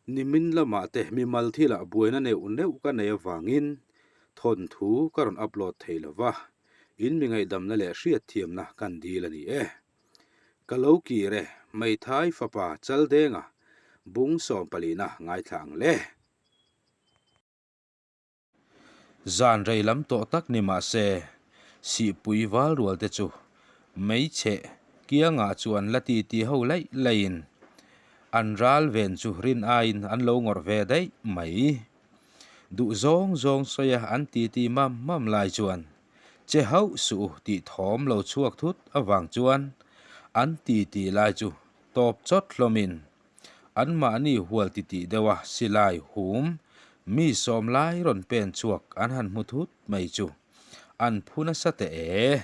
Nimin lamah te mimal thilah buaina neuh neuh ka nei avangin thawnthu ka rawn upload thei lo va, in mi ngaihdamna leh hriatthiamna kan dil a ni e. Ka lo kir e, Meithai fapa Chaldenga bung sawmpalina ngaithla ang le. Zan rei lam tawh tak ni mah se, Sihpui val rual te chu hmeichhe kiangah chuan la ti ti ho laih laihin an ral ven chu rin aiin an lo ngawrh ve daih mai. Duh zawng zawng sawi a an ti ti mam mam lai chuan che hauh suh u tih thawm lo chhuak thut avang chuan an ti ti lai chu tawp chawt hlawmin Anmahni hual titih deuha silai hum mi sawm lai rawn pen chhuak an han hmu thut mai chu an phu nasa teh e.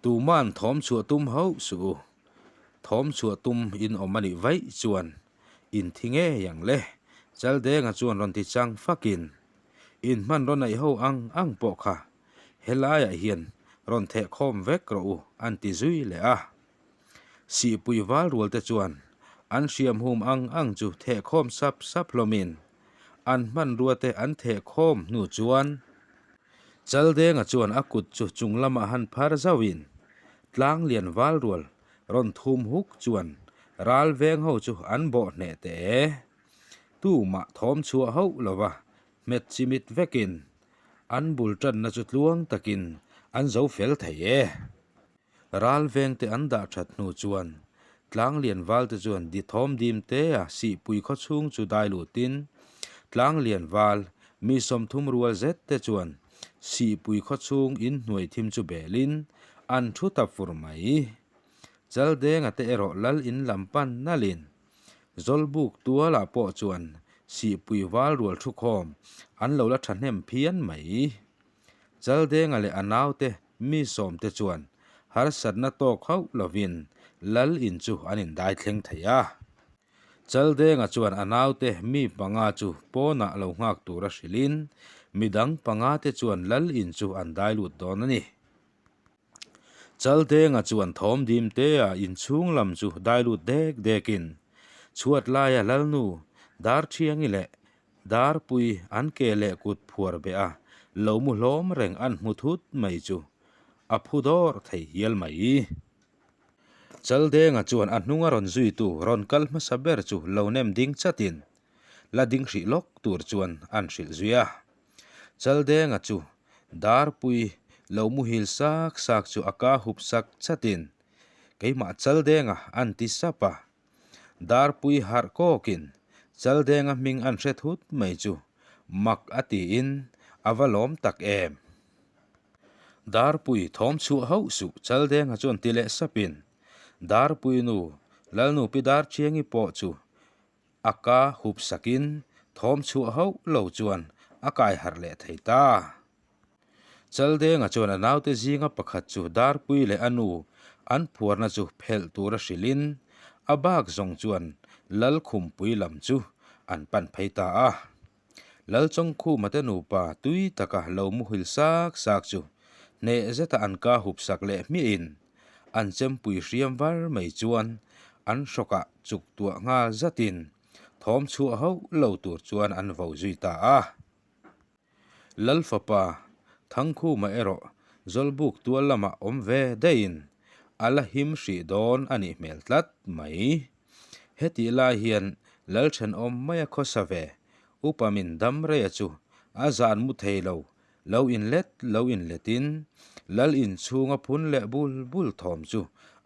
Tuman thawm chhuah tum hauh suh u. Thawm chhuah tum in awm a nih vaih chuan in thi ngei ang le, Chaldenga chuan rawn ti chang fakin in hmanraw neih ho ang ang pawh kha helaiah hian rawn theh khawm vek rawh u an ti zui leh a. Sihpui val rual te chuan an hriam hum ang ang chu thehkhawm sap sap hlawmin an hmanrua te an thehkhawm hnu chuan Chaldenga chuan a kut chu chung lamah han phar zauhin Tlanglian val rual rawn thum huk chuan ral veng ho chu an bawh hneh teh e. Tumah thawm chhuah hauh lova hmet chimit vekin an bul tanna chu tluang takin an zo fel thei e. Ral vengte an dah that hnu chuan Tlanglian valte chuan di thawm dim tea Sihpui khaw chhung chu dai lutin Tlanglian val mi 30 rual zet te chuan Sihpui khaw chhung in hnuai thim chu belin an thu ta fur mai. Chaldenga te erawh lal in lam pan nalin Zawlbuk tualah pawh chuan Sihpui val rual thu khawm an lo la thahnem phian mai. Chaldenga leh a naute mi sawmte chuan harsatna tawk hauh lovin lal in chu an indai thleng thei a. Chaldenga chuan a naute mi panga chu pawnah lo nghak tura hrilhin midang pangate chuan lal in chu an dai lut dawn a ni. Chaldenga chuan thawm dim tea inchhung lam chu dai lut dek dekin chhuat laia lalnu Darthiangi leh Darpui an ke leh kut phuar beh a, lo mu hlawm reng an hmu thut mai chu a phu dawr thei hial mai. Chaldenga chuan a hnunga rawn zuitu rawn kal hmasa ber chu lo nem ding chatin la ding hrih lawk tur chuan an hrilh zui a. Chaldenga chu Darpui lo muhil sak sak chu a ka hup sak chatin keimah Chaldenga an ti sap a. Darpui harh kawkin Chaldenga hming an hre thut mai chu mak a tiin a va lawm tak em. Darpui thawm chhuah hauh suh Chaldenga chuan ti leh sapin Darpui nu Lalnu Pi Darchiangi pawh chu a ka hup sakin thawm chhuah hauh lo chuan a kai harh leh thei ta. Chaldenga chuan a naute zinga pakhat chu Darpui leh a nu an phuarna chu phelh tura hrilhin a bak zawng chuan Lalkhumpui lam chu an pan phei ta a. Lalchawngkhuma te nupa tui taka lo muhil sak sak chu hneh zeta an ka hup sak leh hmiahin an chempui hriam var mai chuan an hrawkah chuk tuah nghal zatin thawm chhuah hauh lo tur chuan an vo zui ta a. Lal fapa Thangkhuma erawh Zawlbuk tual lamah awm ve daihin a la him hrih dawn a nih hmel tlat mai. Hetih lai hian Lal thenawm maia khawsa ve upa min dam reia chu a zan mu thei lo, lo inlet lo inletin Lal inchhunga phun leh bul bul thawm chu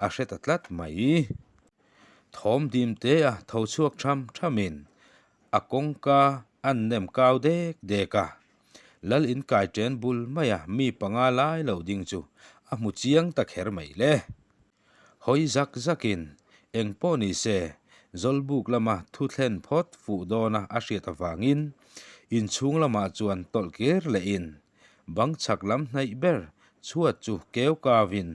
a hre ta tlat mai. Thawm dim tea tho chhuak tham thamin A kawngka an nem kau dek dek a, Lal in kai ṭen bul maia mi panga lai lo ding chu a hmu chiang ta kher mai le. Hawi zak zakin eng pawh ni se Zawlbuk lama thu thlen phawt fuh dawna a hriat avangin inchhung lamah chuan tawlh kir lehin bang chhak lam hnaih ber chhuat chu keu kavin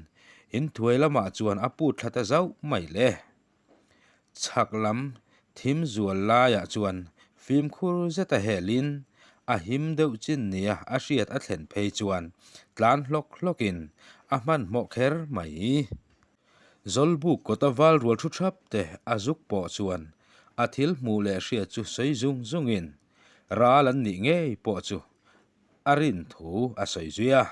inthuai lamah chuan a put thla ta zauh mai le. Chhak lam thim zual laiah chuan fimkhur zeta helin a him deuh chin nia a hriat a thlen phei chuan tlan hlawk hlawkin a hmanhmawh kher mai. Zawlbuk kawta val rual thu thap te a zuk pawh chuan A thil hmuh leh hriat chu sawi zung zungin ral an nih ngei pawh chu a rin thu a sawi zui a.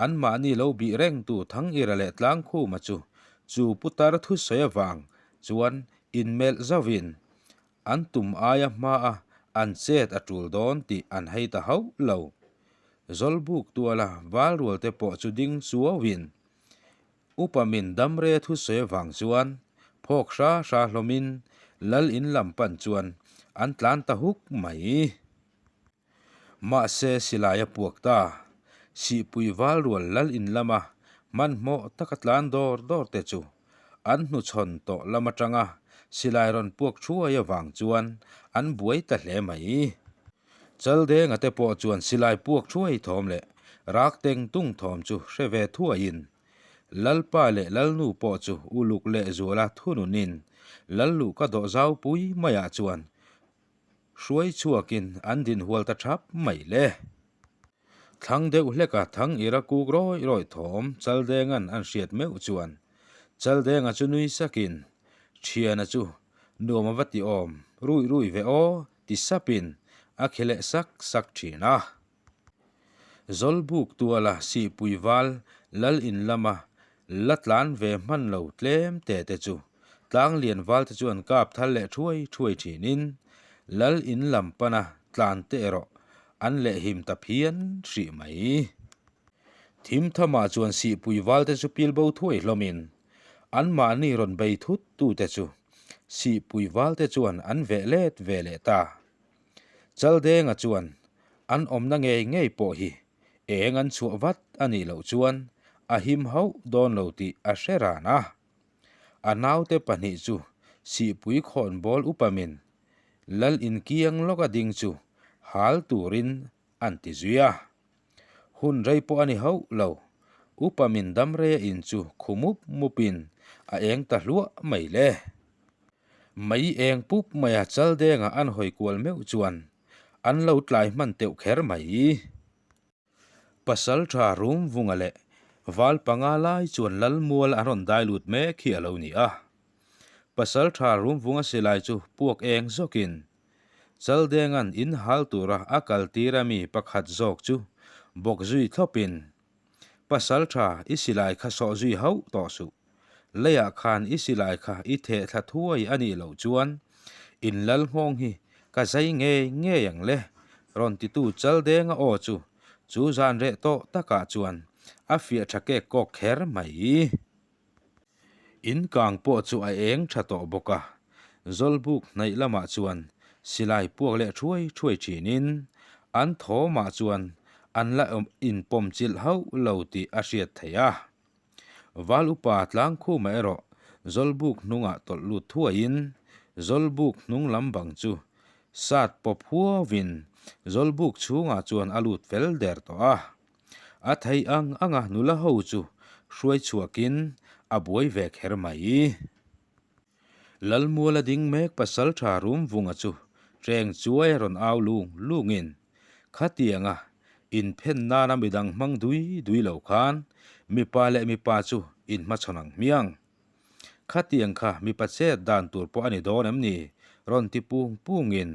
Anmahni lo bih rengtu Thangira leh Tlangkhuma chu chu putar thusawi avang chuan inmelh zauhin an tum aia hmaa an chet a tul dawn tih an hei ta hauh lo. Zawlbuk tuala valrualte pawh chu ding chuauin Upa min damre thusawi avang chuan phawk hra hra hlawmin lal in lam pan chuan an tlan ta huk mai. Mahse silai a puak ta. Sihpui valrual lal in lama hmanhmawh taka tlan dawr dawr te chu an hnuchhawn tawh lam atanga silai rawn puak thuai avang chuan an buai ta hle mai. Chaldenga te pawh chuan silai puak thuai thawm leh rak teng tung thawm chu hre ve thuaiin Lalpa leh Lalnu pawh chu uluk leh zuala thununin Lalluh ka dawh zau pui maiah chuan hruai chhuakin an din hual ta thap mai le. Thlang deuh hleka thang ira kuk rawih rawih thawm Chaldenga'n an hriat meuh chuan Chaldenga chu nui sakin Thiana chu nuam a va ti awm rui rui ve aw ti sapin a khi leh sak sak thin a. Zawlbuk tuala Sihpui val lal in lama la tlan ve hman lo tlem te te chu Tlanglian val te chuan kap thal leh thuai thuai thinin lal in lam pana tlan te erawh an leh him ta phian hrih mai. Thim thamah chuan Sihpui val te chu pil bo thuai hlawmin anmahni rawn bei thut tute chu Sihpui val te chuan an veh let ve leh ta. Chaldenga chuan an awmna ngei ngei pawh hi eng an chhuah vat a nih loh chuan a him hauh dawn lo tih a hre ran a. A naute pahnih chu Sihpui khawnbawl upamin Lal inkiang lawka ding chu hal turin an ti zui a. Hun rei pawh a ni hauh lo, upamin damreia in chu khu mup mupin a eng ta hluah mai le. Mai eng pup maia Chaldenga an hawi kual meuh chuan an lo tlai hman teuh kher mai. Pasal tha Rumvunga leh Val panga lai chuan Lalmual an rawn dai lut mek hi a lo ni a. Pasal tha Rumvunga silai chu puak eng zawkin Chaldenga'n in hal tura a kal tir a mi pakhat zawk chu bawk zui thlawpin, Pasal tha i silai kha sawh zui hauh tawh suh. Leiah khan i silai kha i theh thla thuai a nih loh chuan in lal nghawng hi ka zai ngei ngei ang le, rawn titu Chaldenga aw chu chu zan reh tawh takah chuan a fiah tha kek kawk kher mai. In kang pawh chu a eng tha tawh bawk a, Zawlbuk hnaih lamah chuan silai puak leh thuai thuai thinin an thawmah chuan an la inpawm chilh hauh lo tih a hriat theih a. Val upa Tlangkhuma erawh Zawlbuk hnungah tawlh lut thuaiin Zawlbuk hnung lam bang chu sat pawp huauin Zawlbuk chhungah chuan a lut fel der tawh a. A theih ang anga nula ho chu hruai chhuakin a buai ve kher mai. Lalmuala ding mek pasaltha Rumvunga chu ṭeng chuai a rawn au lung lungin khatianga inphen nana midang hmang dui dui lo khan mipa leh mipa chu inhmachhawn ang hmiang. Khatiang kha mipa chet dan tur pawh a ni dawn em ni? rawn ti pung pungin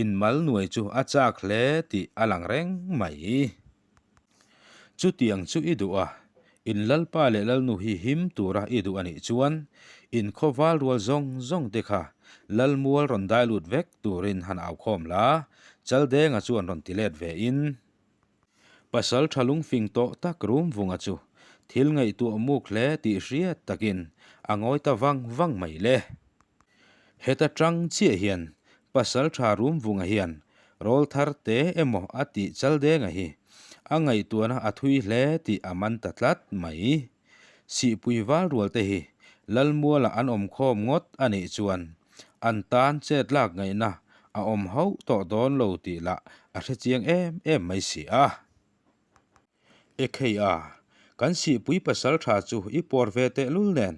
inmal nuai chu a chak hle tih a lang reng mai. Chutiang chu i duh a, in Lalpa leh Lalnu hi him tura i duh a nih chuan in khawval rual zawng zawng te kha Lalmual rawn dai lut vek turin han aukhawm la, Chaldenga chuan rawn ti let ve in. Pasal tha lungfing tawh tak Rumvunga chu thil ngaihtuah muk hle tih hriat takin a ngawi ta vang vang mai le. Heta tang chiah hian Pasal tha Rumvunga hian rawl thar te emaw a tih Chaldenga hi a ngaihtuahna a thui hle tih a man ta tlat mai. Sihpui val rual te hi Lalmualah an awm khawm ngawt a nih chuan an tan chet lak ngaihna a awm hauh tawh dawn lo tih lah a hre chiang em em mai si a. Ekhei a, kan sihpui pasal tha chu i pawr ve tehlul nen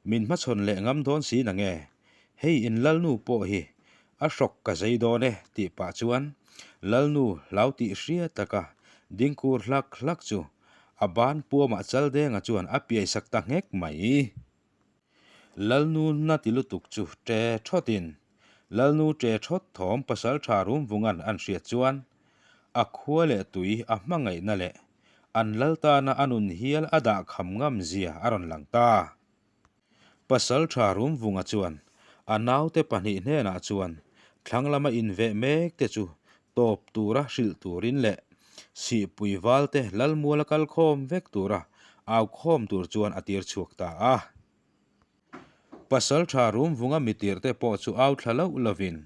min hmachhawn leh ngam dawn si na nge? Hei in Lalnu pawh hi a hrawk ka zei dawn e tih pah chuan Lalnu hlau tih hria taka dingkur hlak hlak chu a ban puamah Chaldenga chuan a piai sak ta nghek mai. Lalnu na ti lutuk chu ṭe ṭhawtin. Lalnu ṭe ṭhawt thawm Pasalṭha Rumvunga'n an hriat chuan a khua leh tui a hmangaihna leh an lal tana a nun hial a dah kham ngam zia a rawn lang ta. Pasalṭha Rumvunga chuan a naute pahnih hnenah chuan thlang lama inveh mek te chu tawp tura hrilh turin leh Sihpui valte Lalmuala kal khawm vek tura au khawm tur chuan a tir chhuak ta a. Pasalṭha Rumvunga mitirte pawh chu au thla loh lovin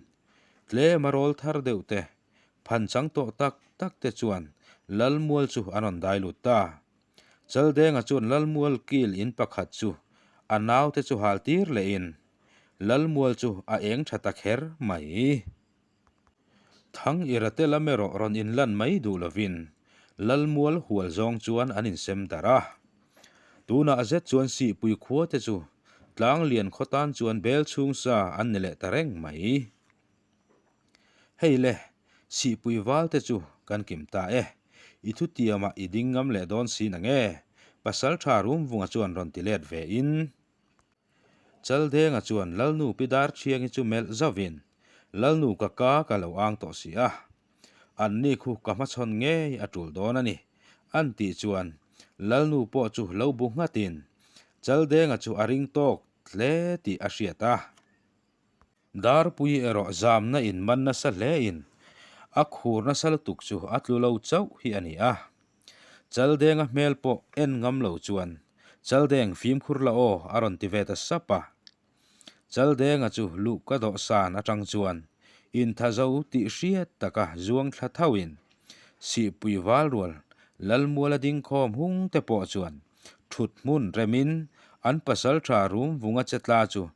tlema rawl thar deuh te, phanchang tawh tak tak te chuan Lalmual chu an rawn dai lut ta. Chaldenga chuan Lalmual kil in pakhat chu a naute chu hal tir lehin Lalmual chu a eng tha ta kher mai. Thang ira te lam erawh rawn inlan mai duh lovin Lalmual hual zawng chuan an insem darh a. Tunah zet chuan Sihpui khua te chu Tlanglian khaw tan chuan bel chhung sa an ni leh ta reng mai. Hei le, Sihpui val te chu kan kim ta e. I thutiamah i ding ngam leh dawn si na nge? Pasaltha Rumvunga chuan rawn ti let ve in. Chaldenga chuan Lalnu Pi Darthiangi chu melh zauhin, Lalnu ka ka ka lo ang tawh si a. Anni khu ka hmachhawn ngei a tul dawn a ni, an tih chuan Lalnu pawh chu lo bu nghatin Chaldenga chu a ring tawk hle tih a hriat a. Darpui erawh zamna in man nasa hle in a khur nasa lutuk chu a tlu lo chauh hi a ni a. Chaldenga hmel pawh en ngam lo chuan Chaldeng fimkhur la aw a rawn ti ve ta sap a. Chaldenga chu luh ka dawhsan atang chuan inthazo tih hriat taka zuang thla tho in Sihpui Valrual Lalmuala dingkhawm hung te pawh chuan thut hmun rem in an pasaltha Rumvunga che tla chu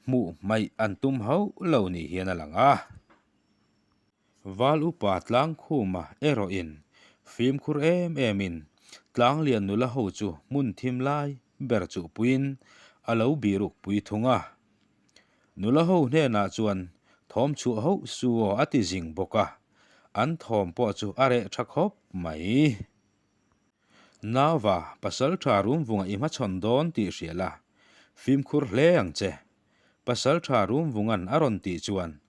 Hmuh hmaih an tum hauh lo ni hian a lang a. Val upa Tlangkhuma erawhin fimkhur em emin Tlanglian nula ho chu hmun thim lai ber chuhpuiin a lo biruk pui thung a. Nula ho hnenah chuan thawm chhuah hauh su aw a ti zing bawk a, an thawm pawh chu a reh tha khawp mai. Nauva, Pasalṭha Rumvunga i hmachhawn dawn tih hria la, fimkhur hle ang che. Pasalṭha Rumvunga'n a rawn tih chuan,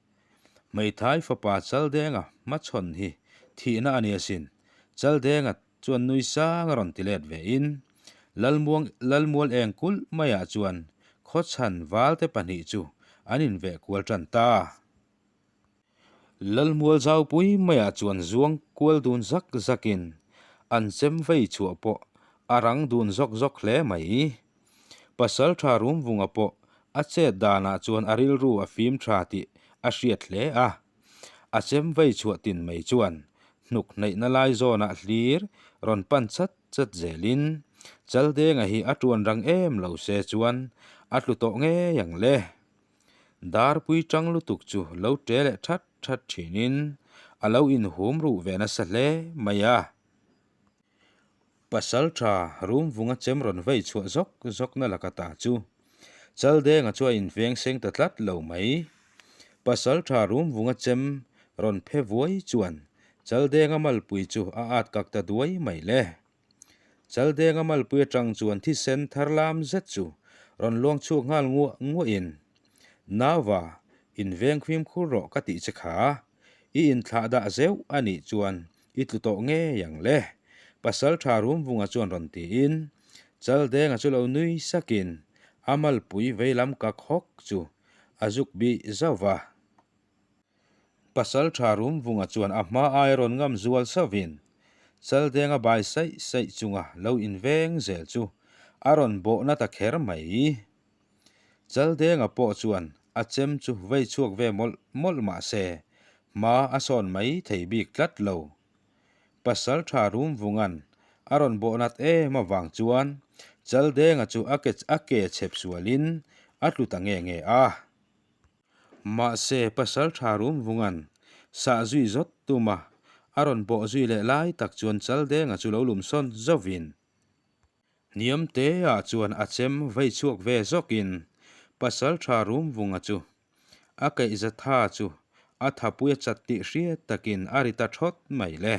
Hmeithai fapa Chaldenga hmachhawn hi thihna a ni asin, Chaldenga chuan nui sang a rawn ti let ve in, Lalmuang Lalmual eng kulh maiah chuan khawchhan valte pahnih chu an inveh kual ṭan ta. Lalmual zaupui maiah chuan zuang kual dun zak zakin an chem vei chhuah pawh a rang dun zawk zawk hle mai. Pasaltha Rumvunga pawh a chet danah chuan a rilru a fim tha tih a hriat hle a. A chem vei chhuah tin mai chuan hnuk hnaihna lai zawnah hlir rawn pan chat chat zelin Chaldenga hi a tuan rang em lo se chuan a tlu tawh ngei ang le. Darpui tang lutuk chu lo ṭe leh that that ṭhinin a lo inhum ruh ve nasa hle mai a. Pasalṭha Rumvunga chem rawn vei chhuah zawk zawkna laka ta chu Chaldenga chu a inveng seng ta tlat lo mai. Pasalṭha Rumvunga chem rawn phe vuai chuan Chaldenga malpui chu a at kak ta duai mai le. Chaldenga malpui atang chuan thisen thar lam zet chu rawn luang chhuak nghal nguah nguahin, Nauva, inveng fimkhur rawh ka tih che kha, i inthlah dah zeuh a nih chuan i tlu tawh ngei ang le, Pasaltha Rumvunga chuan rawn tiin Chaldenga chu lo nui sakin a malpui veilam kak hawk chu a zuk bih zauh va. Pasalṭha Rumvunga chuan a hma ai rawn ngam zual sauhin Chaldenga bai saih saih chunga lo inveng zel chu a rawn bawhna ta kher mai. Chaldenga pawh chuan a chem chu vei chhuak ve mawlh mawlh mah se hma a sawn mai thei bik tlat lo. Pasalṭha Rumvunga'n a rawn bawhnat em avang chuan Chaldenga chu a ke a ke chhep sualin a tlu ta nge nge a. Mahse, Pasalṭha Rumvunga'n sah zui zawt tum a, a rawn bawh zui leh lai tak chuan Chaldenga chu lo lum sawn zauhin, hniam teah chuan a chem vei chhuak ve zawkin Pasalṭha Rumvunga chu a keihza tha chu a thapui a chat tih hriat takin a ri ta thawt mai le.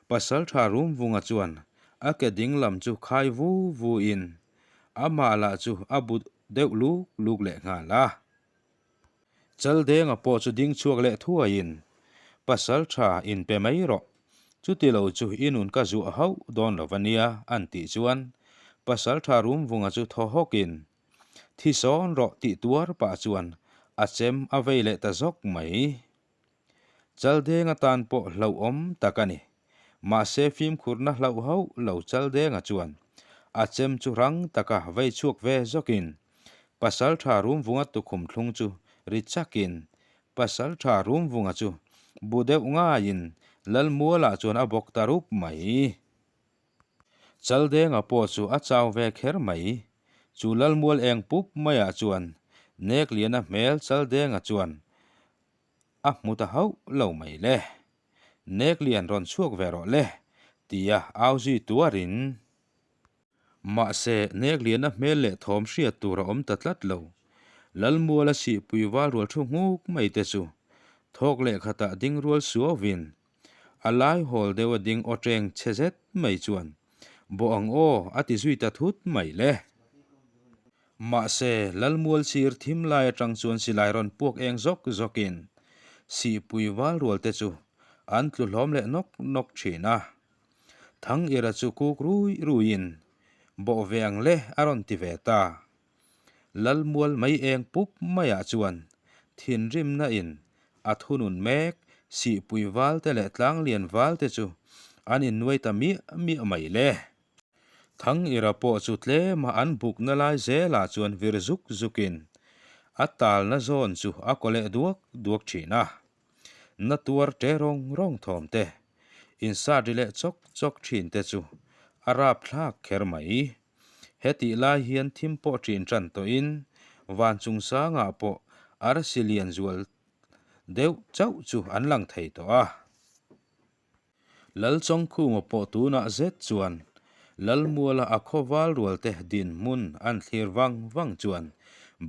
Pasalṭha Rumvunga chuan a ke ding lam chu khai vu vuin amah lah chu a bu deuh luk luk leh nghal a. Chaldenga pawh chu ding chhuak leh thuaiin, Pasaltha inpe mai rawh, chuti lo chu i nun ka zuah hauh dawn lo a nia, an tih chuan Pasaltha Rumvunga chu thaw hawkin, Thi sawn rawh tih tuar pah chuan a chem a vei leh ta zawk mai. Chaldenga tan pawh hlauhawm tak a ni. Mahse fimkhurna hlauh hauh lo Chaldenga chuan a chem chu rang taka vei chhuak ve zawkin Pasaltha Rumvunga tukhum thlung chu ri chakin Pasaltha Rumvunga chu bu deuh ngaiin Lalmualah chuan a bawk ta rup mai. Chaldenga pawh chu a chau ve kher mai. Chu Lalmual eng pup maiah chuan Nekliana hmel Chaldenga chuan a hmu ta hauh lo mai le. Neklian rawn chhuak ve rawh le, tia au zui tuarin. Mahse, Nekliana hmel leh thawm hriat tur a awm ta tlat lo. Lalmuala sihpui val rual thu nghuk mai te chu thawk leh khatah ding rual suauvin A lai hawl deuh a ding aw teng chhe zet mai chuan, Bawh ang aw, a ti zui ta thut mai le. Mahse, Lalmual sir thim lai atang chuan silai rawn puak eng zawk zawkin Sihpui val rual te chu an tlu hlawm leh nawk nawk thin a. Thangira chu kuk rui ruiin, Bawh ve ang le, a rawn ti ve ta. Lalmual mai eng pup maiah chuan thinrimna in a thunun mek Sihpui valte leh Tlanglian valte chu an innuai ta miah miah mai le. Thangira pawh chu tlema an bukna lai zelah chuan vir zuk zukin a talna zawn chu a kaw leh duak duak thin a. Na tuar ṭe rawng rawng thawm te, insat ri leh chawk chawk thin te chu a rapthlak kher mai. Hetih lai hian thim pawh ṭin ṭan tawhin van chungchangah pawh arsi lian zual deuh chauh chu an lang thei tawh a. Lalchawngkhuma pawh tunah zet chuan Lalmuala a khawval rualte dinhmun an thlir vang vang chuan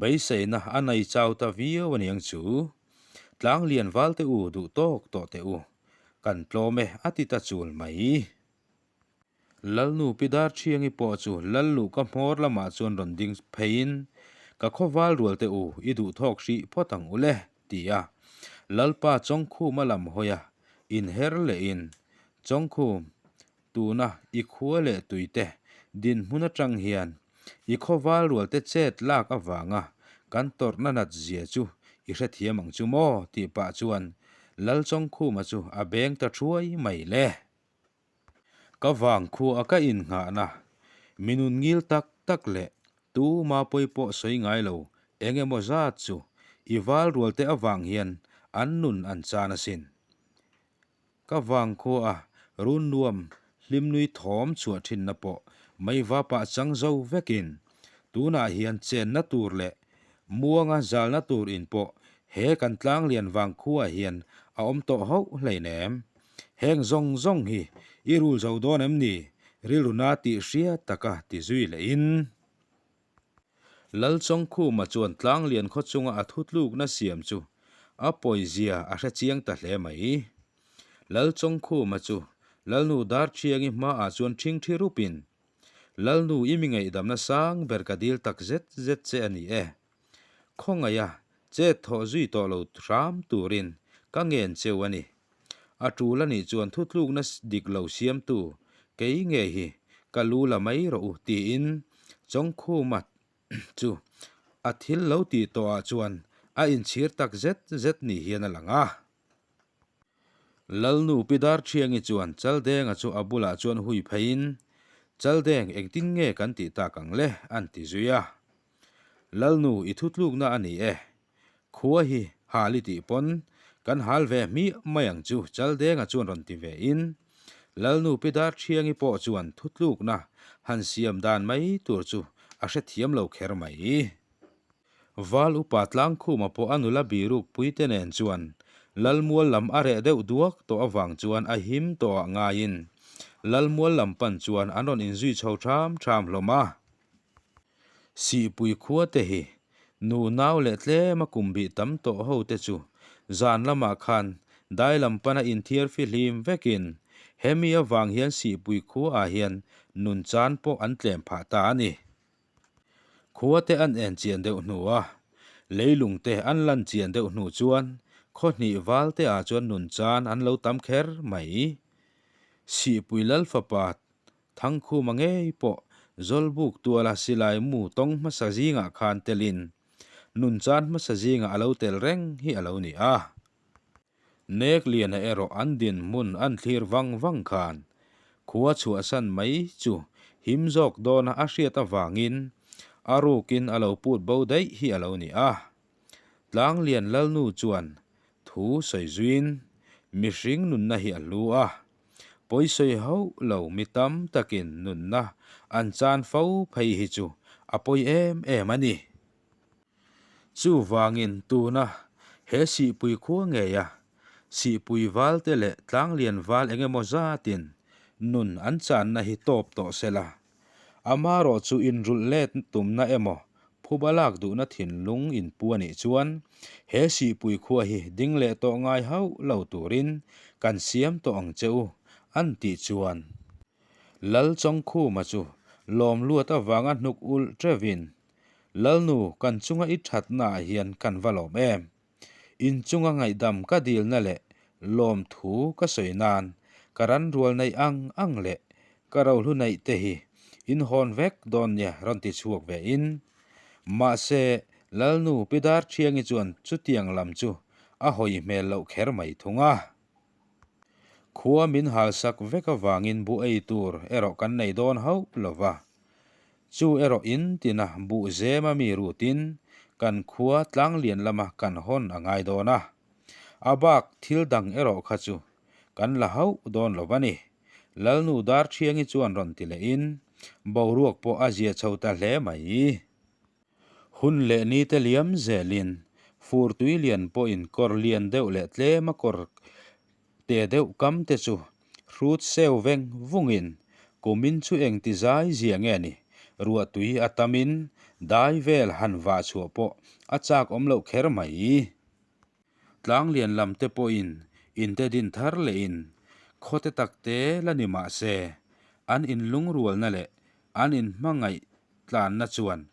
beiseina a nei chau ta viau aniang chu. Tlanglian valte u duh tawk tawh teh u, kan tlawm e a ti ta chul mai. Lalnu Pi Darthiangi pawh chu Lalluhka hmawr lamah chuan rawn ding pheiin, Ka khawval rualte u, i duhthawk hrih phawt ang u le, ti a. Lalpa Chawngkhuma lam hawi a, inher lehin, Chawngkhum, tuna i khua leh tuite dinhmun atang hian i khawval rualte chet lak avanga kan tawrhna nat zia chu i hrethiam ang chu maw? tih pah chuan Lal Chawngkhuma chu a beng ta thuai mai le. Ka vangkhua a ka innghahna, mi nun ngil tak tak leh tuma pawi pawh sawi ngai lo eng emaw zat chu i val rual te avang hian an nun an chan asin. Ka vangkhua a run nuam hlimnui thawm chhuah thinna pawh meivapah chang zo vekin tunah hian chenna tur leh muanga zalna tur in pawh he kan tlanglian vangkhua hian a awm tawh hauh hleinem. Heng zawng zawng hi i rul zo dawn em ni? Rilru na tih hria taka ti zui lehin. Lalchawngkhuma chuan Tlanglian khaw chunga a thutlukna siam chu a pawizia a hre chiang ta hle mai. Lalchawngkhuma chu Lalnu Darthiangi hmaah chuan ṭhingṭhi rupin, Lalnu i mi ngaihdamna sang ber ka dil tak zet zet che a ni e. Khawngaiha chet thawh zui tawh lo hram turin ka ngen cheu a ni. A tul a nih chuan thutlukna dik lo siamtu kei nge hi ka lu la mai rawh u tiin Chawngkhuma chu a thil lo tih tawhah chuan a inchhir tak zet zet ni hian a lang a. Lalnu Pi Darthiangi chuan Chaldenga chu a bulah chuan hui pheiin, Chaldeng engtin nge kan tih tak ang le? an ti zui a. Lalnu i thutlukna a ni e. Khua hi hal i tih pawn kan hal ve hmiah mai ang chu Chaldenga chuan rawn ti ve in Lalnu Pi Darthiangi pawh chuan thutlukna han siam dan mai tur chu a hrethiam lo kher mai. Val upa Tlangkhuma pawh a nula biruk puite nen chuan Lalmual lam a reh deuh duak tawh avang chuan a him tawhah ngaiin Lalmual lam pan chuan an rawn inzui chho ṭham ṭham hlawm a. Sihpui khua te hi nu nau leh tlema kum bih tam tawh ho te chu zan lamah khan dai lam pana inthiar fihlim vekin hemi avang hian Sihpui khua ah hian nun chan pawh an tlem phah ta a ni. Khua te an en chian deuh hnu a. Leilung te an lan chian deuh hnu chuan khaw hnih val te ah chuan nun chan an lo tam kher mai. Sihpui Lal fapa Thangkhuma ngei pawh Zawlbuk tuala silai mu tawng hmasa zingah khan telin nun chan hmasa zingah a lo tel reng hi a lo ni a. Nekliana erawh an dinhmun an thlir vang vang khan khua chhuahsan mai chu him zawk dawna a hriat avangin a rukin a lo put bo daih hi a lo ni a. Tlanglian Lalnu chuan thu sawi zuiin mihring nunna hi a hlu a, pawisawi hauh lo mi tam takin nunna an chan fo phei hi chu a pawi em em a ni. Chuvangin tuna he Sihpui khua ngeia Sihpui valte leh Tlanglian val eng emaw zatin nun an channa hi tawp tawh se la, amarawh chu inrulh let tumna emaw phuba lak duhna thinlung inpu a nih chuan he Sihpui khua hi ding leh tawh ngai hauh lo turin kan siam tawh ang che u an tih chuan Lalchawngkhuma chu lawm luat avanga hnuk ulh teuhin Lalnu, kan chunga i thatnaah hian kan va lawm em? In chunga ngaihdam ka dilna leh lawmthu ka sawi nan ka ran rual neih ang ang leh ka rohlu neih te hi in hawn vek dawn nia rawn ti chhuak ve in. Mahse, Lalnu Pi Darthiangi chuan chutiang lam chu a hawi hmel loh kher mai thung a. Khua min halsak vek avangin buh ei tur erawh kan nei dawn hauh lo va. Chu erawh in tina buh zema mi rutin kan khua tlanglian lama kan hawn a ngai dawn a. A bak thil dang erawh kha chu kan la hauh dawn lo va ni. Lalnu Darthiangi chuan rawn ti lehin boruak pawh a zia chho ta hle mai. Hun leh ni te liam zelin fur tui lian pawhin kawr lian deuh leh tlema kawr te deuh kam te chu hrut seu veng vungin kumin chu eng ti zai zia nge ni, ruah tui a tamin dai vel han vah chhuah pawh a chak awm loh kher mai. Tlanglian lam te pawhin inte din thar lehin khawte tak te la ni mah se an inlungrualna leh an inhmangaih tlanna chuan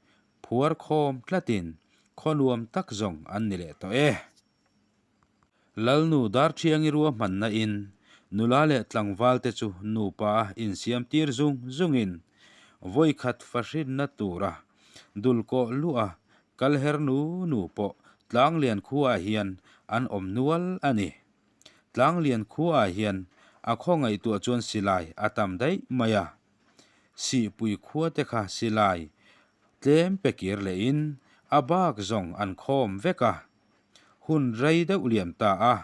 phuar khawm tlatin khaw nuam tak zawng an ni leh tawh e. Lalnu Darthiangi ruahmanna in nula leh tlangval te chu nupa a insiam tir zung zungin vawikhat fahrinna tura dulkawh luah kal her nu nu pawh Tlanglian khuaah hian an awm nual a ni. Tlanglian khuaah hian a khaw ngaihtuah chuan silai a tam daih mai a. Sihpui khua te kha silai tlem pe kir lehin a bak zawng an khawm vek a. Hun rei deuh liam ta a,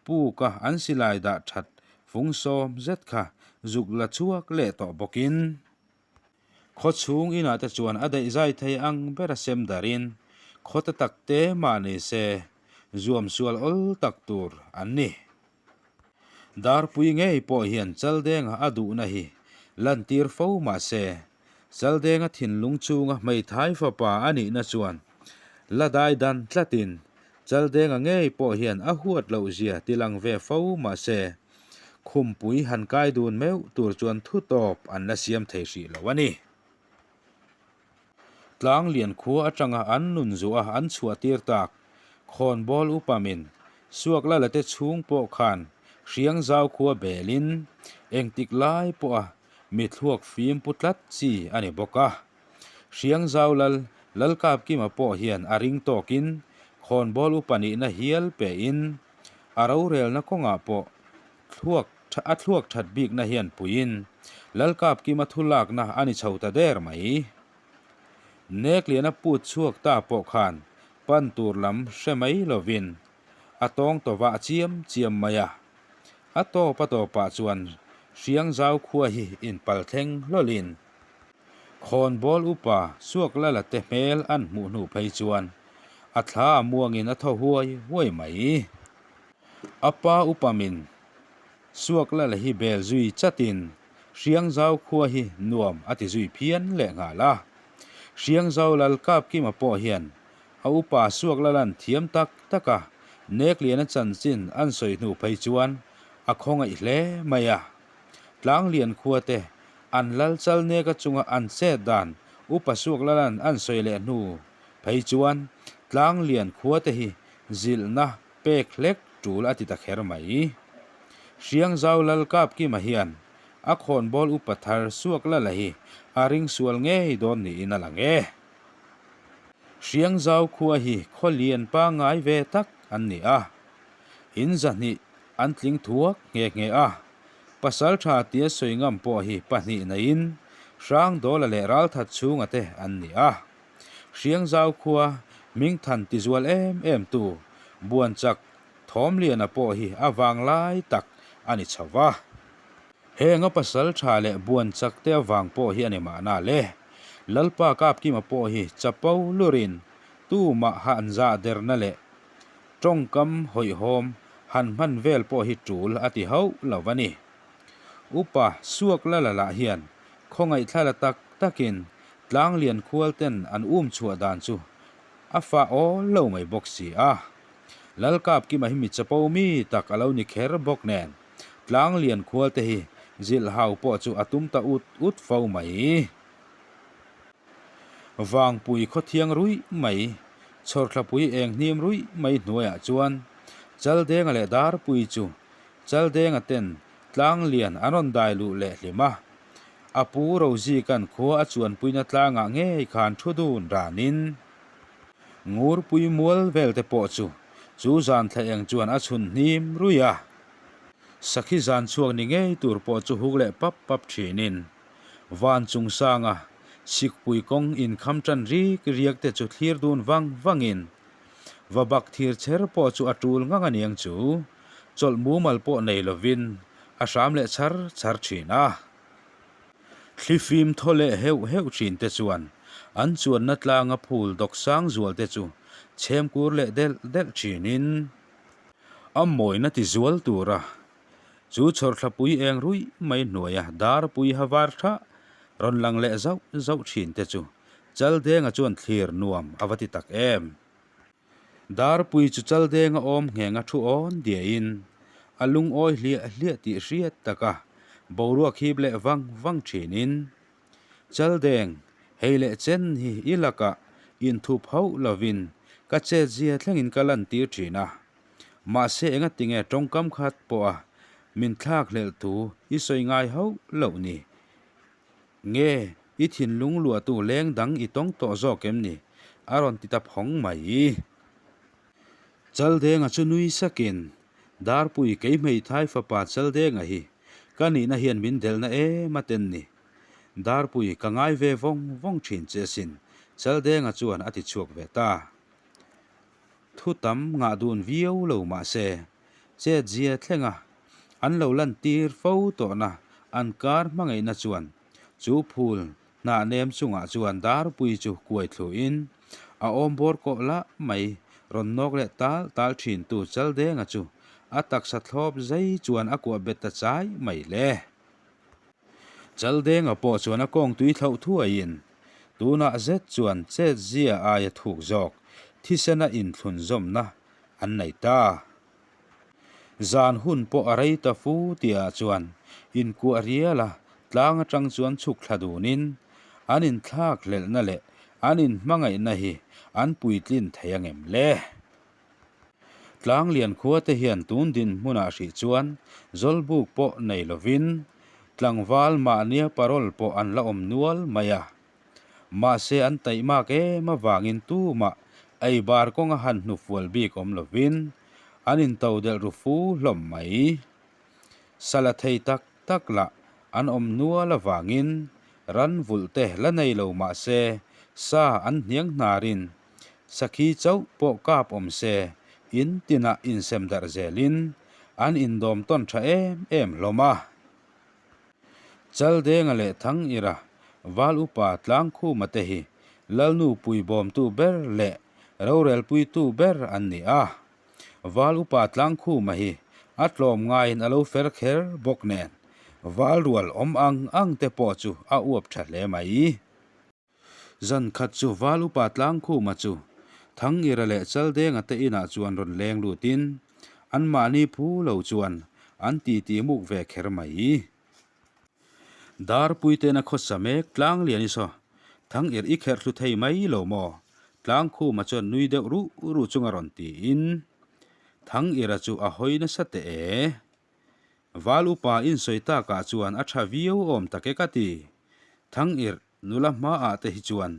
puka an silai dah that fung sawm zet kha zuk la chhuak leh tawh bawkin khaw chhung inah te chuan a daih zai thei ang ber a sem darin khaw te tak te mah ni se zuam sual awl tak tur an ni. Darpui ngei pawh hian Chaldenga a duhna hi lantir fo mah se, Chaldenga thinlung chunga hmeithai fapa a nihna chuan la dai dan tlatin Chaldenga ngei pawh hian a huat loh zia tilang ve fo mah se, khumpui han kai dun meuh tur chuan thu tawp an la siam thei hrih lo a ni. Tlanglian khua atanga an nun zuah an chhuah tir tak khawnbawl upamin Suaklala te chhung pawh khan Hriangzau khua belin engtik lai pawha mi thluak fim pu tlat chi a ni bawk a. Hriangzau lal Lalkapkima pawh hian a ring tawkin khawnbawl upa nihna hial pein a rorelna kawngah pawh thluak a thluak that bikna hian puiin Lalkapkima thu lakna a ni chho ta der mai. Nekliana put chhuak ta pawh khan pan tur lam hre mai lovin a tawng tawvah chiam chiam mai a. A tawp a tawpah chuan Hriangzau khua hi inpal thleng hlawlhin Khawnbawl upa Suaklala te hmel an hmuh hnu phei chuan a thla a muangin a thaw huai huai mai. A pa upa min Suaklala hi bel zui chatin Hriangzau khua hi nuam a ti zui phian leh nghal a. Hriangzau lal Kapkima pawh hian a upa Suaklalan thiam tak tak a, Nekliana chanchin an sawi hnu phei chuan a khawngaih hle mai a. Tlanglian khua te an lal chal neka chunga an chet dan upa Suaklalan an sawi leh hnu phei chuan Tlanglian khuate hi zilhna pek hlek tul a ti ta kher mai. Hriangzau Lal Kapkima hian a khawnbawl upa thar suak lala hi a ring sual ngei dawn niin a lang e. Hriangzau khua hi khaw lian pangngai ve tak an ni a, in zahnih an tling thuak nghe nghe a, pasal tha tia sawi ngam pawh hi pahnih naiin Hrangdawla leh Ralthat chhunga te an ni a. Hriangzau khua hmingthan tizual em em tu Buanchak Thawmliana pawh hi a vanglai tak a ni chho va. Heng a pasal tha leh Buanchak te avang pawh hi a ni mahna le. Lalpa Kapkima pawh hi chapo lurin tumah han zah derna leh tawngkam hawihhawm han hman vel pawh hi tul a ti hauh lo a ni. Upa Suaklala lah hian khawngaih la tak takin Tlanglian khual ten an um chhuah dan chu a fah awl lo mai bawk si a. Lalkapkima hi mi chapo mi tak a lo ni kher bawk nen Tlanglian khual te hi zilh hau pawh chu a tum ta ut ut fo mai. Vangpui khawthiang ruih mai, chhawrthlapui eng hnim ruih mai hnuaiah chuan Chaldenga leh Darpui chu Chaldenga ten Tlanglian an rawn dai luh leh hlim a. A pu Rozikan khua a chuanpuina tlangah ngei khan thu dun ranin Ngurpui mual vel te pawh chu chu zan thla eng chuan a chhun hnim ruih a. Sakhi zan chhuak ni ngei tur pawh chu huk leh pap pap thinin van chung sanga sikpui kawng inkham tan rik riak te chu thlir dun vang vangin va bak thir chher pawh chu a tul ngang aniang chu chawlh mumal pawh nei lovin a hram leh chhar chhar thin a. Thlifim thaw leh heuh heuh thin te chuan an chuanna tlanga phul dawk sang zual te chu chhem kur leh delh delh thinin a mawina ti zual tura chu chhawrthlapui eng ruih mai hnuaia darpui ha var tha rawn lang leh zauh zauh thin te chu Chaldenga chuan thlir nuam a va ti tak em. Darpui chu Chaldenga awm nghenga thu awn diahin a lungawi hliah hliah tih hriat taka boruak hip leh vang vang thinin, Chaldeng, hei leh chen hi i lakah inthup hauh lovin ka chetzia thlengin ka lantir thin a. Mahse engatinge tawngkam khat pawha min thlak hlelh thu i sawi ngai hauh loh ni? Nge, i thinlung luahtu leng dang i tawng tawh zawk em ni? A rawn ti ta phawng mai. Chaldenga chu nui sakin, Darpui kei hmeithai fapa Chaldenga hi ka nihna hian min delhna em a ten ni. Darpui ka ngai ve vawng vawng thin che asin, Chaldenga chuan a ti chhuak ve ta. Thu tam ngah dun viau lo mah se, chetzia thlenga an lo lantir fo tawhna an kar hmangaihna chuan chu phul hnah nem chungah chuan darpui chu kuai thluin a awm bawr kawh lah mai rawn nawk leh tal tal thintu Chaldenga chu a taksa thlawp zai chuan a kuah bet ta chai mai le. Chaldenga pawh chuan a kawng tui thlauh thuaiin tunah zet chuan chetzia aia thuk zawk thisena inthlunzawmna an nei ta. Zan hun pawh a rei ta fu tihah chuan inkuah rial a tlang atang chuan chhuk thla dunin an inthlak hlelhna leh an inhmangaihna hi an puitlin thei angem le? Tlanglian khuate hian tun dinhmunah hrih chuan zawlbuk pawh nei lovin tlangval mahnia parole pawh an la awm nual mai a. Mahse an taihmak em avangin tumah ei bar kawnga han hnufual bik awm lovin an intodelh ru fu hlawm mai. Sala thei tak tak lah an awm nual avangin ran vulh te la nei lo mahse sa an hniang hnarin Sakhi chauh pawh kap awm se, in tinah insem darh zelin an indawm tawn tha em em hlawm a. Chaldenga leh Thangira, Val Upa Tlangkhuma te hi Lalnu puibawmtu ber leh rorelpuitu ber an ni a. Val Upa Tlangkhuma hi a tlawm ngaiin a lo fer kher bawk nen, val rual awm ang ang te pawh chu a uap tha hle mai. Zan khat chu Val Upa Tlangkhuma chu Thangira leh Chaldenga te inah chuan rawn leng lutin anmahni phu lo chuan an titi muk ve kher mai. Darpui tena khawsa mek Tlanglian i saw Thangir i kherh thlu thei mai lo maw? Tlangkhuma chuan nui deuh ruh ruh chunga rawn tiin Thangirha chu a hawi nasa teh e. Val upa insawi takah chuan a tha viau awm tak e ka ti. Thangirh nula hmaah te hi chuan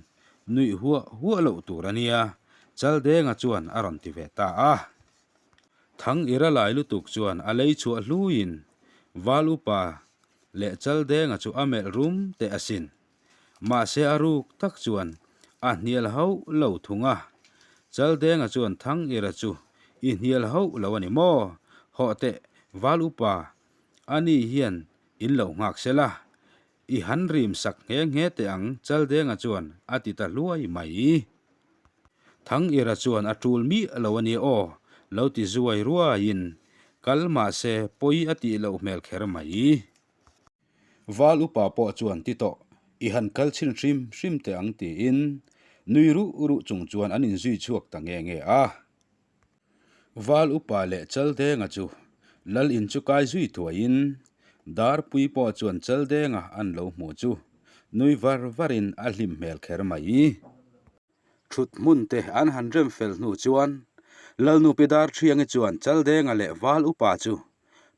nuih huah huah loh tur a nia, Chaldenga chuan a rawn ti ve ta a. Thangirha lai lutuk chuan a lei chhuah hluiin Val upa leh Chaldenga chu a melh rum teh asin. Mahse a ruk tak chuan a hnial hauh lo thung a. Chaldenga chuan Thangirha chu i hnial hauh lo a ni maw? Hawh teh Val upa ani hian in lo nghak sela. I han rim sak nghe nghe teh ang Chaldenga chuan a ti ta hluai mai. Thangirha chuan a tul miah lo a nia aw lo ti zuai ruaiin kal mahse pawi a tih loh hmel kher mai. Val upa pawh chuan ti tawh i han kal chhin hrim hrim teh ang tiin nui ruh ruh chung chuan an inzui chhuak ta nge nge a. Val upa leh Chaldenga chu lal in chu kai zui thuaiin Darpui pawh chuan Chaldenga an lo hmuh chu nui var varin a hlim hmel kher mai. Thut hmun te an han rem fel hnu chuan Lalnupi Darthiangi chuan Chaldenga leh Val upa chu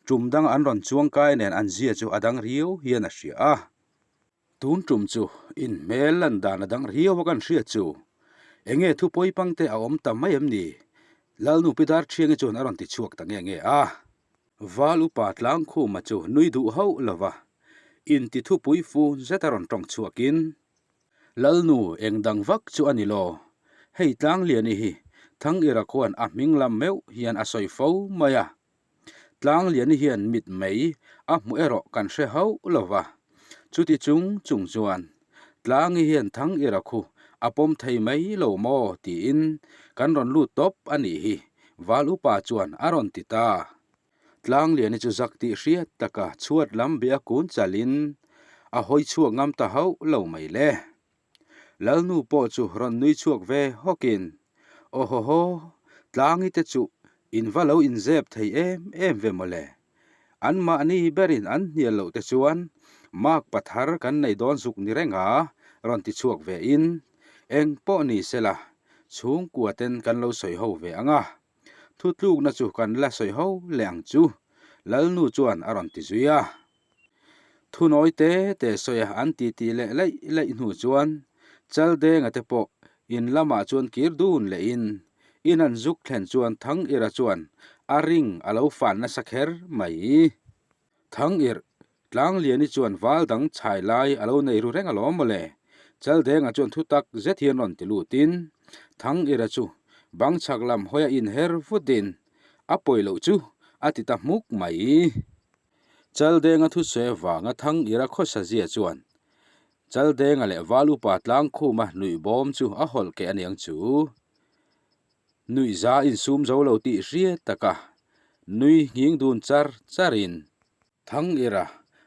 tum dang an rawn chuang kai nen an zia chu a dang riau hian a hria a. Tun tum chu in hmel lan dan a dang riau a kan hriat chu enge thu pawi pang te a awm ta mai em ni? Lalnupi Darthiangi chuan a rawn ti chhuak ta nge nge a. Val upa Tlangkhuma chu nui duh hauh lova inti thupui fun zet a rawn tawng chhuakin Lalnu eng dang vak chu a ni lo. Hei Tlangliani hi Thangirah khuan a hming lam meuh hian a sawi fo mai a. Tlangliani hian mit mei a hmuh erawh kan hre hauh lo va. Chuti chung chung chuan Tlangi hian Thangirah khu a pawm thei mai lo maw tiin kan rawn lut tawp a nih hi, Val upa chuan a rawn ti ta. Tlangliani chu zak tih hriat taka chhuat lam bia kun chalin a hawi chhuak ngam ta hauh lo mai le. Lalnu pawh chu rawn nui chhuak ve hawkin, Aw haw haw, Tlangi te chu in va lo inzep thei em em ve mawle. Anmahni berin an hnial loh te chuan mark pathar kan nei dawn zuk ni reng a, rawn ti chhuak ve in, Eng pawh ni sela, chhungkua ten kan lo sawi ho ve ang a. Thutlukna chu kan la sawi ho leh ang chu, Lalnu chuan a rawn ti zui a. Thunawi te te sawi a an titi leh laih laih hnu chuan Chaldenga te pawh in lamah chuan kir dun lehin in an zuk thlen chuan Thangirha chuan a ring a lo fan nasa kher mai. Thangirh, Tlangliani chuan val dang chhai lai a lo nei ru reng alawm mawle. Chaldenga chuan thu tak zet hian rawn ti lutin, Thangirha chu bang chhak lam hawi a inher vutin, A pawi loh chu a ti ta hmuk mai. Chaldenga thusawi avanga Thangirha khawsa zia chuan Chaldenga leh val upa Tlangkhuma nuih bawm chu a hawlh keh aniang chu. Nuihza insum zo lo tih hriat taka nui nghing dun char charin Thangirha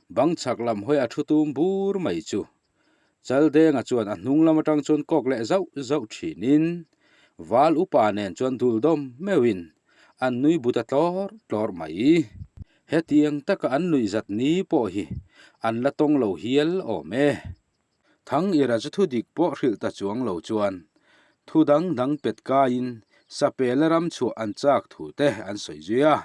bang chhak lam hawi a thu tum bur mai chu Chaldenga chuan a hnung lam atang chuan kawk leh zauh zauh thinin Val upa nen chuan dul dawm meuhin an nui bu ta tlawr tlawr mai. Hetiang taka an nuihzat ni pawh hi an la tawng lo hial awm e. Thangirha chu thu dik pawh hrilh ta chuang lo chuan thu dang dang pet kaiin Sapela ram chhuah an chak thu te an sawi zui a.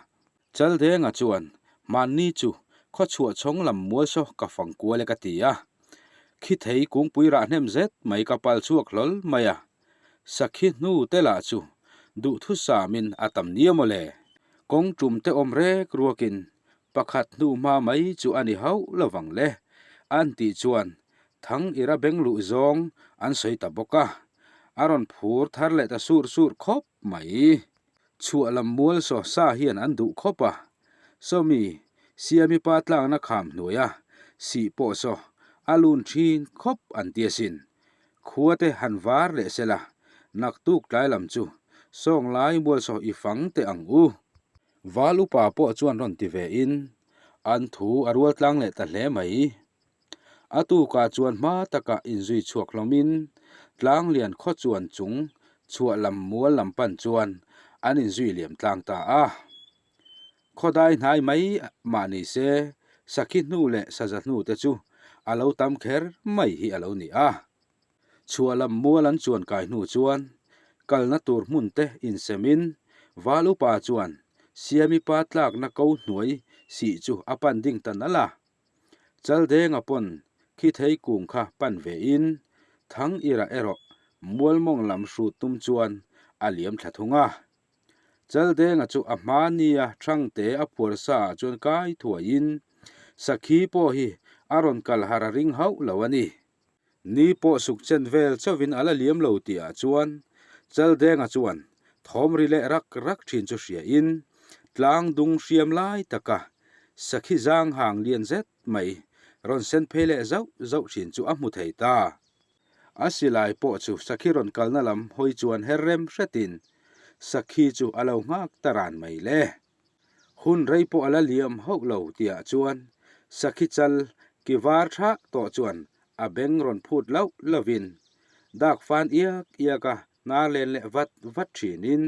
Chaldenga chuan hmanni chu khaw chhuah chhawng lam mual saw ka fang kual e ka ti a. Khi thei kungpui rah hnem zet mai ka pal chhuak hlawl mai a. Sakhi hnu te lah chu duhthusamin a tam nia maw le. Kawng tum te awm rek ruakin Pakhat hnu hma mai chu a ni hauh lovang le, an tih chuan Thangirha beng luh zawng an sawi ta bawk a, a rawn phur thar leh ta sur sur khawp mai. Chhuah lam mual saw sa hian an duh khawp a, Sawmi, Siami pa tlakna kham hnuaia sih pawh saw a lun thin khawp an ti asin. Khua te han var leh sela, naktuk tlai lam chu sawng lai mual saw i fang teh ang u. Val upa pawh chuan rawn ti ve in an thu a rual tlang leh ta hle mai. A tukah chuan hma takah inzui chhuak hlawm in Tlanglian khaw chuan chung chhuah lam mual lam pan chuan an inzui liam tlang ta a. Khawdai hnai mai mah ni se sakhi hnu leh saza hnu te chu a lo tam kher mai hi a lo ni a. Chhuah lam mual an chuan kai hnu chuan. Kalna tur hmun te insemin Val upa chuan Siami pa tlakna ko hnuai sih chu a pan ding ta nalh a. Chaldenga pawn khi thei kung kha pan ve in Thang Ira erawh Mualmawng lam hrut tum chuan a liam thla thung a. Chaldenga chu a hma nia Thangte a phuar sa ah chuan kai thuai in Sakhi pawh hi a rawn kal har a ring hauh lo a ni. Ni pawh suk chen vel chauhin a la liam lo tih ah chuan Chaldenga chuan thawm ri leh rak rak thin chu hria in tlang dung hriam lai taka sakhi zang hang lian zet mai rawn sen phei leh zauh zauh thin chu a hmu thei ta. A silai pawh chu sakhi rawn kalna lam hawi chuan her rem hretin sakhi chu a lo nghak ta ran mai le. Hun rei pawh a la liam hauh lo tihah chuan sakhi chal ki var thah tawh chuan a beng rawn phut lauh lauhin dak fan iak iak a hnar len leh vat vat thinin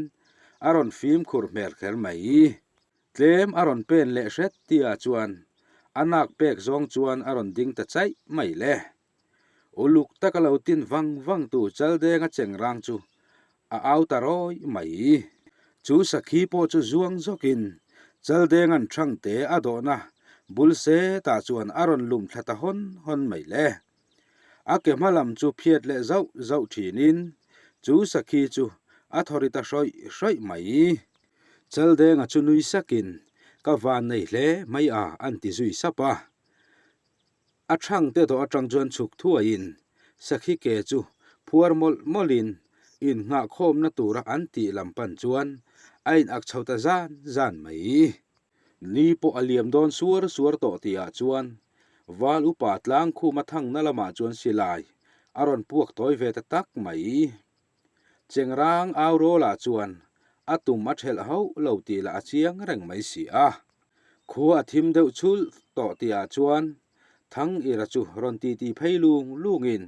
a rawn fimkhur hmel kher mai. Tlem a rawn pen leh hret tihah chuan a nak pek zawng chuan a rawn ding ta chaih mai le. Uluk taka lo tin vang vang tu Chaldenga chengrang chu a au ta rawi mai. Chu sakhi pawh chu zuang zawkin Chaldenga'n Thangte a dawhna bul setah chuan a rawn lum thla ta hawn hawn mai le. A ke hma lam chu phiat leh zauh zauh thinin chu sakhi chu a thaw ri ta hrawih hrawih mai. Chaldenga chu nui sakin, Ka van nei hle mai a, an ti zui sap a. A thangte dawh atang chuan chhuk thuaiin sakhi ke chu phuar mawlh mawlhin innghahkhawmna tura an tih lam pan chuan a inak chho ta zan zan mai. Ni pawh a liam dawn suar suar tawh tihah chuan Val upa tlangkhuma thangna lamah chuan silai a rawn puak tawi ve ta tak mai. Chengrang au rawlah chuan a tum a thelh hauh lo tih lah a chiang reng mai si a. Khua a thim deuh chhulh tawh tihah chuan Thang Ira chu rawn titi phei lung lungin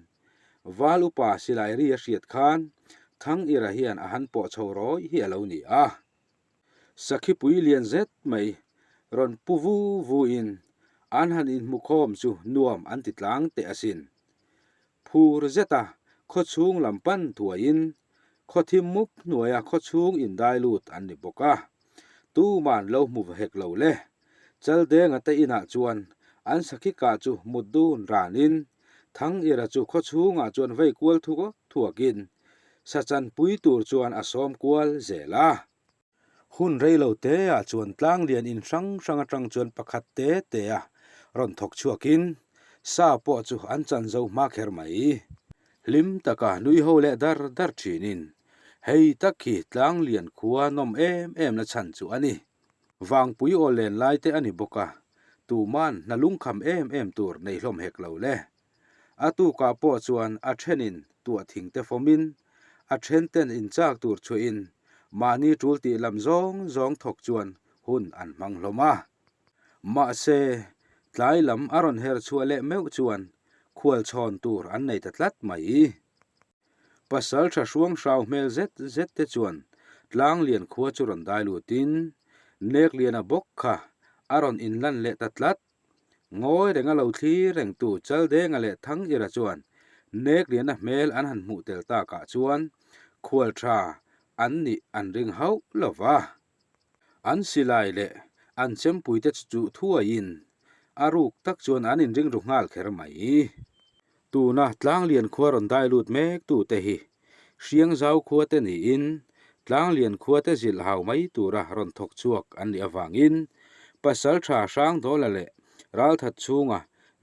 Val upa silai ri a hriat khan Thang Ira hian a han pawh chho rawih hi a lo ni a. Sakhipui lian zet mai rawn pu vu vu in an han inhmukhawm chu nuam an ti tlang teh asin. Phur zeta khawchhung lam pan thuaiin khawthim mup hnuaia khawchhung indai lut an ni bawk a, tuman lo hmu va hek lo le. Chaldenga te inah chuan an sakhi kah chu mut dun ranin Thangira chu khawchhungah chuan vei kual thuak thuakin sachanpui tur chuan a sawm kual zel a. Hun rei lo te ah chuan tlanglian in hrang hrang atang chuan pakhat te te a rawn thawk chhuakin sa pawh chu an chan zo hma kher mai. Hlim taka nui ho leh dar dar thinin hei tak hi tlanglian khua nawm em em na chhan chu a ni. Vangpui aw len lai te a ni bawk a, tuman hna lungkham em em tur nei hlawm hek lo le. A tukah pawh chuan a thenin tuah thing te fawmin, a then ten inchak tur chhuahin mahni tul tih lam zawng zawng thawk chuan hun an hmang hlawm a. Mahse, tlai lam a rawn her chhuah leh meuh chuan khual chhawn tur an nei ta tlat mai. Pasal tha hruang hrau hmel zet zet te chuan Tlanglian khua chu rawn dai lutin Nekliana bawk kha a rawn inlan leh ta tlat. Ngawi renga lo thlir rengtu Chaldenga leh Thangira chuan Nekliana hmel an han hmuh tel takah chuan khual tha an nih an ring hauh lo va. An silai leh an chempuite chu chuh thuaiin a ruk tak chuan an inring ru nghal kher mai. Tuna Tlanglian khua rawn dai lut mek tute hi Hriangzau khua te niin Tlanglian khua te zilh hau mai tura rawn thawk chhuak an nih avangin Pasaltha Hrangdawla leh Ralthat chhunga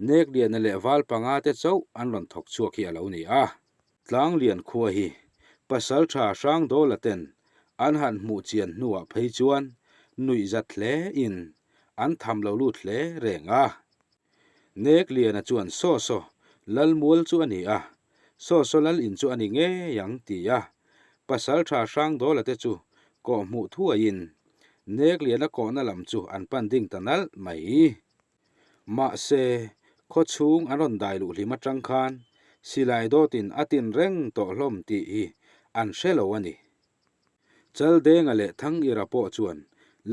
Nekliana leh Valpanga te chauh an rawn thawk chhuak hi a lo ni a. Tlanglian khua hi Pasaltha Hrangdawla ten an han hmuh chian hnuah phei chuan nuih zat hle in an tham lo lut hle reng a. Nekliana chuan Saw saw lal mual chu a ni a, Saw saw lal in chu a ni ngei ang ti a Pasaltha Hrangdawla te chu kawh hmuh thuaiin Nekliana kawhna lam chu an pan ding ta nalh mai. Mahse, khawchhung an rawn dai luh hlim atang khan silai dawtin a tin reng tawh hlawm tih hi an hre lo a ni. Chaldenga leh Thangira pawh chuan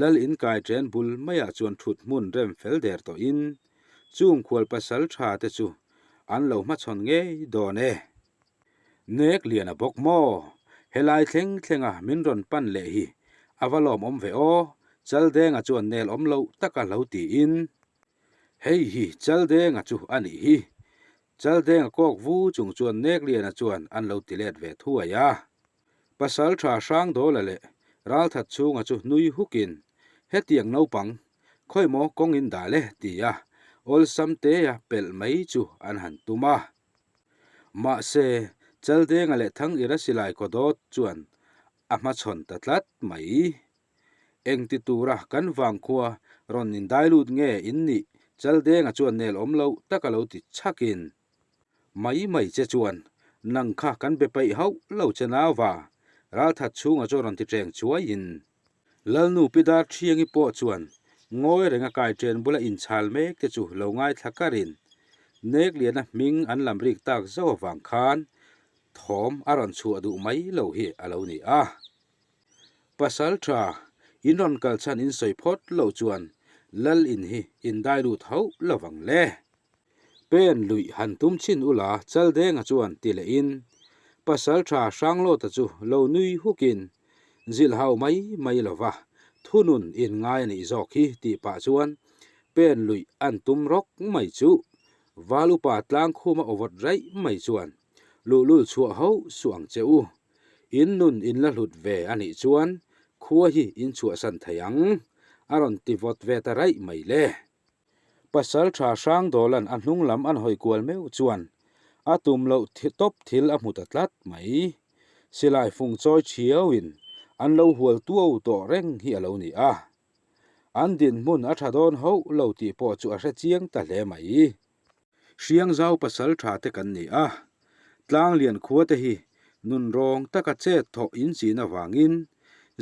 Lal inkai chen bul maiah chuan thut hmun rem fel der tawhin chung khual pasal tha te chu an lo hmachhawn ngei dawn e. Nek lian a bawk maw? Helai thleng thlenga min rawn pan leh hi a va lawmawm ve aw, Chaldenga chuan nel awm loh taka lo tiin. Hei hi Chaldenga chu a nih hi. Chaldenga kawk vu chung chuan Nekliana chuan an lo ti let ve thuai a. Pasal tha Hrangdawla leh Ralthat chhunga chu nui hukin, Hetiang naupang, khawimaw kawng in dah le? tia awlsam tea pelh mai chu an han tum a. Mahse, Chaldenga leh Thangira silai kaw dawt chuan a hmachhawn ta tlat mai. Engti tura kan vangkhua rawn indai lut nge in nih? Chaldenga chuan nel awm loh tak a lo ti chhakin. Mai mai che chuan nang kha kan be peih hauh lo che nauva, ralthat chhunga chu rawn ti ṭeng chuaiin. Lalnu Pi Darṭhiangi pawh chuan ngawi renga kaiṭen bula inchhal mek te chu lo ngaithla karin Nekliana hming an lam rik tak zauh avang khan thawm a rawn chhuah duh mai lo hi a lo ni a. Pasal ṭha, in rawn kal chhan in sawi phawt loh chuan Lal in hi in dai lut hauh lovang le. Pen luih han tum chhin ula Chaldenga chuan ti lehin Pasal ṭha Hranglawta chu lo nui hukin zilh hau mai mai lova thunun in ngai a nih zawk hi tih pah chuan pen luih an tum rawk mai chu Val upa tlangkhuma awvawt raih mai chuan luhlul chhuah hauh suh ang che u. In nun in la hlut ve a nih chuan khua hi in chhuahsan thei ang a rawn ti vawt ve ta raih mai le. Pasal tha Hrangdawla'n a hnung lam an hawi kual meuh chuan a tum loh tawp thil a hmu ta tlat mai. Silai fung chawi thiauin an lo hual tuau tawh reng hi a lo ni a. An dinhmun a tha dawn hauh lo tih pawh chu a hre chiang ta hle mai. Hriangzau pasal tha te kan ni a, Tlanglian khua te hi nunrawng taka chet thawh inchin avangin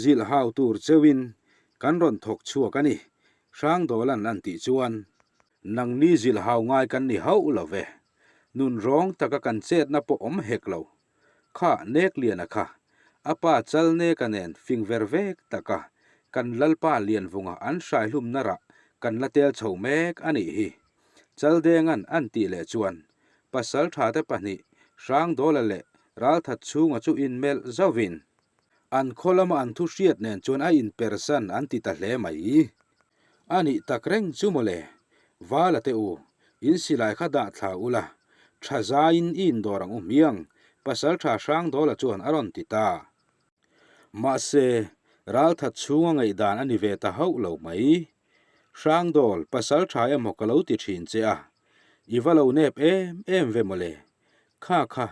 zilh hau tur cheuhin kan rawn thawk chhuak a ni, Hrangdawla'n an tih chuan. Nangni zilh hau ngai kan ni hauh lo ve, nunrawng taka kan chetna pawh awm hek lo. Kha Nekliana kha a pa Chalneka nen fing ver vek taka kan Lalpa Lianvunga an hraihlumna rah kan la tel chho mek a nih hi. Chaldenga'n an tih leh chuan Pasalthate pahnih Hrangdawla leh Ralthat chhunga chu inmelh zauvin an khaw lama an thu hriat nen chuan a inpersan an ti ta hle mai. A nih tak reng chu mawle, Vala te u, in silai kha dah thla ula, tha zaiin i indawr ang u hmiang, Pasaltha Hrangdawla chuan a rawn ti ta. Mahse, Ralthat chhunga ngaihdan a ni ve ta hauh lo mai. Hrangdawl, Pasaltha emaw ka lo ti thin che a, i va lo nep em em ve mawle. Kha kha,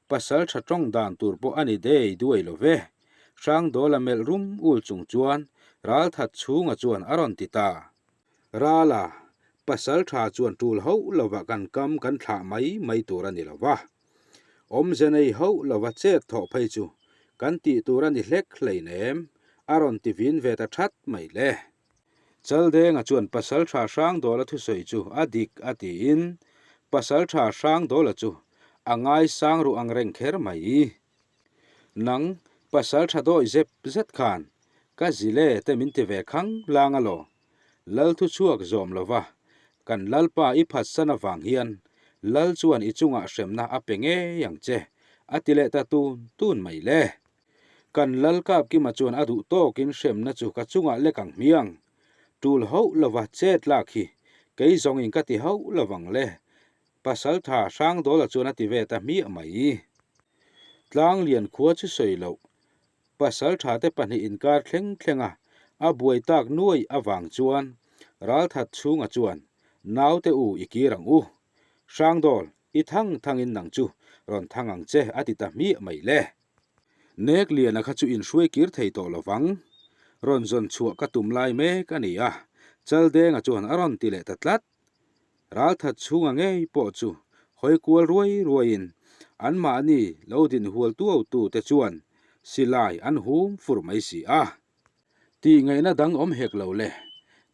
Pasaltha tawng dan tur pawh a ni dei duai lo ve. Hrangdawla melh rum ul chung chuan Ralthat chhunga chuan a rawn ti ta. Rala, Pasaltha chuan tul hauh lovah kan kam kan thlah mai mai tur a ni lo va. Awmze nei hauh lova chet thawh phei chu kan tih tur a ni hlek hleinem, a rawn ti vin ve ta that mai le. Chaldenga chuan Pasaltha Hrangdawla thusawi chu a dik a tiin Pasaltha Hrangdawla chu a ngaisang ruh ang reng kher mai. Nang Pasaltha dawi zep zet khan ka zile te min ti ve khang lang alaw. Lal thu chhuak zawm lova, kan Lalpa i phatsan avang hian Lal chuan i chungah hremna a pe ngei ang che, a ti leh ta tun tun mai le. Kan Lal Kapkima chuan a duh tawkin hremna chu ka chungah lek ang hmiang. Tul hauh lova chet lak hi kei zawngin ka ti hauh lovang le, Pasaltha Hrangdawla chuan a ti ve ta hmiah mai. Tlanglian khua chu sawi loh Pasal thate pahnih inkar thleng thlenga a buai tak nuai avang chuan Ralthat chhunga chuan, Naute u i kir ang u. Hrangdawl, i thang thangin nang chu rawn thang ang che a ti ta hmiah mai le. Nek Liana kha chu inhruai kir thei tawh lo vang. Rawn zawn chhuah ka tum lai mek a ni a, Chaldenga chuan a rawn ti leh ta tlat. Ralthat chhunga ngei pawh chu hawi kual ruai ruaiin anmahni lo din hual tuau tu te chuan silai an hum fur mai si a. Tih ngaihna dang awm hek lo le,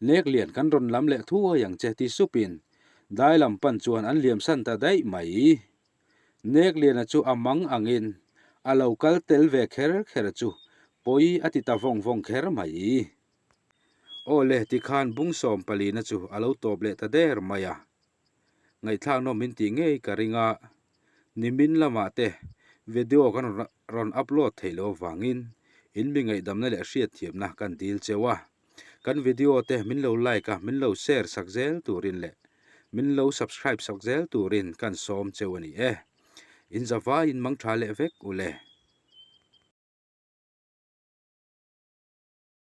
nek lian kan rawn lam leh thuai ang che ti supin dai lam pan chuan an liam san ta daih mai. Nek liana chu a mang angin a lo kal tel ve kher kher chu pawi a ti ta vawng vawng kher mai. Aw le, tikhan bung sawm palina chu a lo tawp leh ta der mai a. Ngaihthlak nawm min tih ngei ka ring a, nimin lamah te video kan rawn upload theih loh avangin in mi ngaihdamna leh hriatthiamna kan dil cheu a. Kan video te min lo like a, min lo share sak zel turin leh min lo subscribe sak zel turin kan sawm cheu a ni e. In zavaiin mangtha leh vek u le.